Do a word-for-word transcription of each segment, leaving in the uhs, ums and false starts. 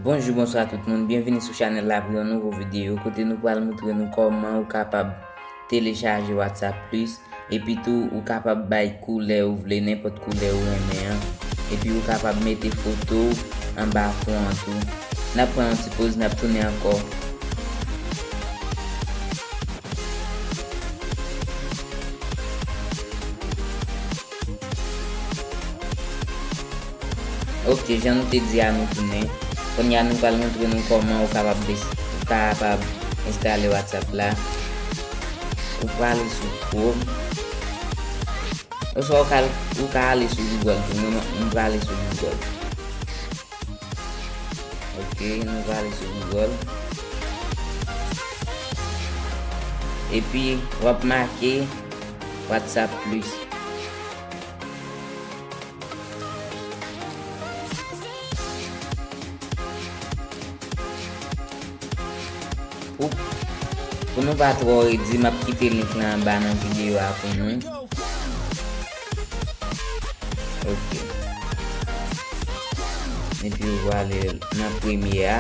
Bonjou, bonswa tout moun, byenvini sou chanèl la pou yon nouvo videyo kote nou pral moutre nou kòman ou kapab telechaje WhatsApp Plus, epi tou ou kapab bay koulè ou vle, nenpòt koulè ou renmen an, epi ou kapab mete foto w anba fon an tou. N ap pran yon ti poz, n ap tounen ankò. Ok, jan nou te di a, nou tounen. Kounye a nou pral montre nou kòman ou kapab des-, ou kapab enstale WhatsApp la. Ou prale sou Chrome. Oswa ou ka, ou ka ale sou Google tou. Mwen, mwen prale sou Google. Ok, nou prale sou Google. Epi w ap make WhatsApp Plus. Pou, pou nou pa twò redi, m ap kite link lan anba nan videyo a pou nou. Ok. Epi ou prale nan premye a.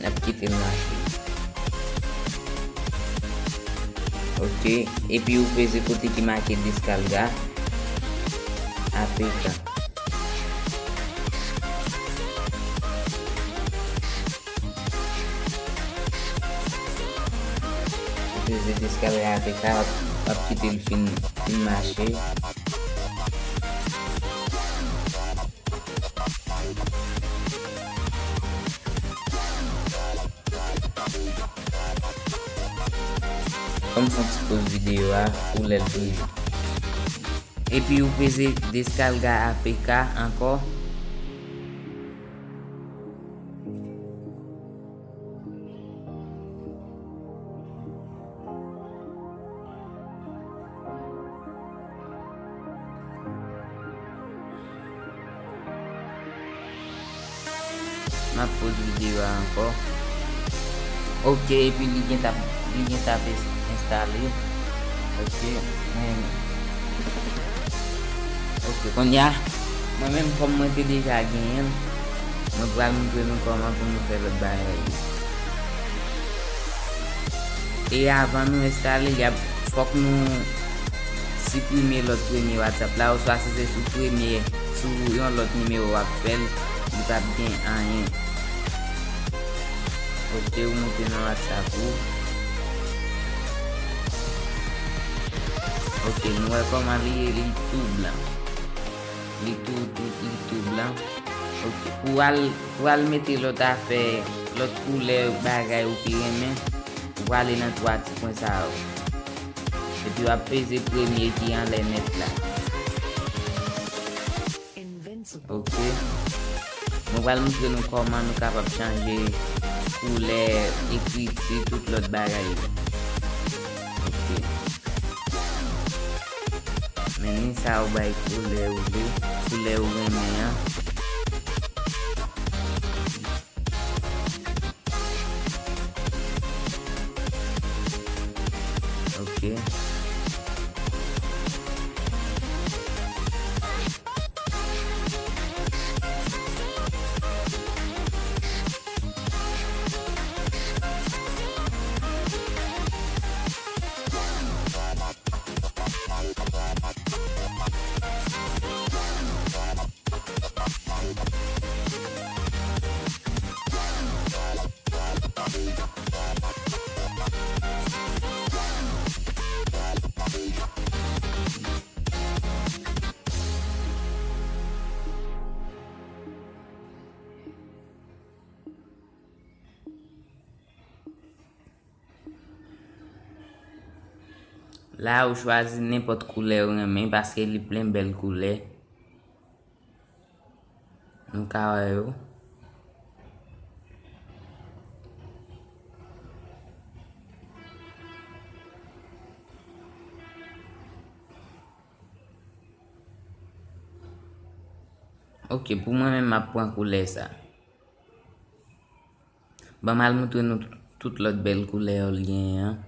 N ap kite l mache. Ok. Epi ou peze kote ki make deskarga A P K. Ou peze deskarga A P K, w ap, w ap kite l fin, fin mache. Ban m fè yon ti poz videyo a pou lè l fini. Epi ou peze deskarga A P K ankò. M ap poz videyo a ankò. Ok, epi li gen t ap, li gen t ap ins-, enstale. Ok, men, ok, kounye a, mwen menm kòm mwen te deja genyen l, mwen pral montre nou kòman pou nou fè lòt bagay yo. E avan nou enstale l, y ap, fòk nou siprime lòt premye WhatsApp la, oswa si se sou premye, sou yon lòt nimewo w ap fè l, li p ap gen anyen. Ok, ou moute nan WhatsApp ou. Ok, nou wè kòman li ye, li tou blan. Li tou, tou, li tou blan. Ok, pou al, pou al mete lòt afè, lòt koulè bagay ou pi renmen, ou prale nan twa ti pwen sa yo. Epi w ap peze premye ki anlè nèt la. Ok. Mwen pral montre nou kòman nou kapab chanje koulè, ekriti, tout lòt bagay yo. Ok. Men ni sa ou bay koulè ou vle, koulè ou renmen an. Ok. La, ou chwazi nenpòt koulè ou renmen, paske li plen bèl koulè. Nou ka wè yo. Ok, pou mwen menm, m ap pran koulè sa. Ban m al montre nou tout, tout lòt bèl koulè yo l genyen an.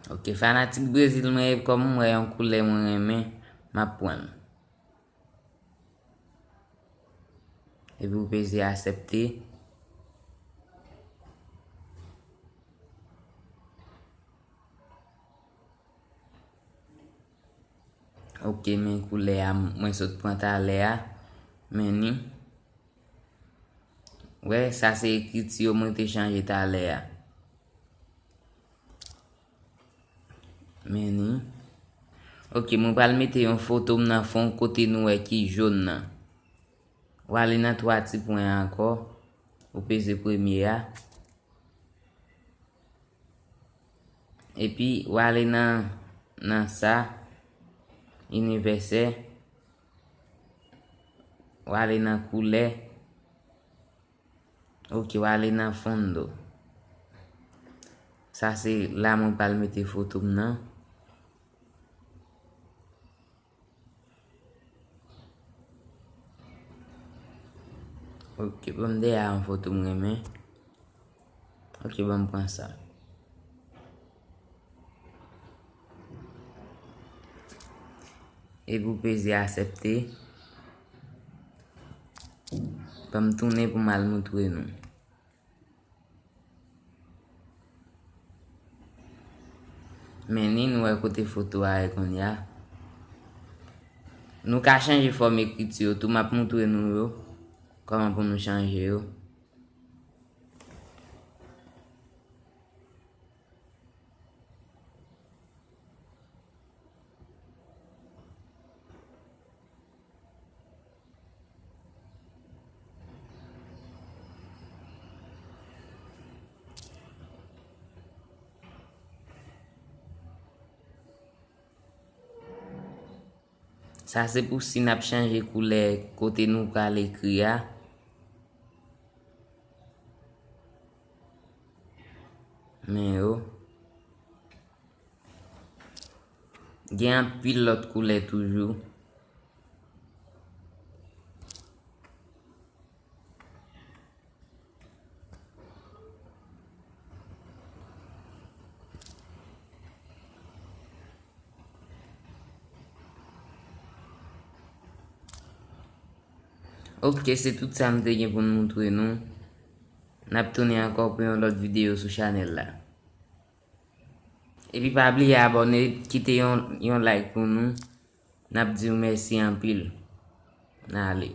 Ok, fanatik Brezil mwen, e kòm m wè yon koulè mwen renmen, m ap pran l. Epi w peze aksepte. Ok, men koulè a mwen sot pran talè a. Men ni. Wè, sa se ekriti yo mwen te chanje talè a. Men ni. Ok, mwen pral mete yon foto m nan fon kote nou wè ki jòn nan. W ale nan twa ti pwen ankò. Ou peze premye a. Epi, w ale nan, nan sa, inivèsè. W ale nan koulè. Ok, w ale nan fondo. Sa se la mwen pral mete foto m nan. Ok, ban m dèyè a yon foto m renmen. Ok, ban m pran sa. Epi w peze aksepte. Ban m tounen pou m al montre nou. Men ni nou wè kote foto a ye kounye a. Nou ka chanje fòm ekriti yo tou, m ap montre nou yo, kòman pou nou chanje yo. Sa se pou si n ap chanje koulè kote nou pral ekri a. Men yo. Gen anpil lòt koulè toujou. Ok, se tout sa m te gen pou m montre nou. N ap tounen ankò pou yon lòt videyo sou chanèl la. Epi pa bliye abòne, kite yon, yon like pou nou. N ap di w mèsi anpil. N ale.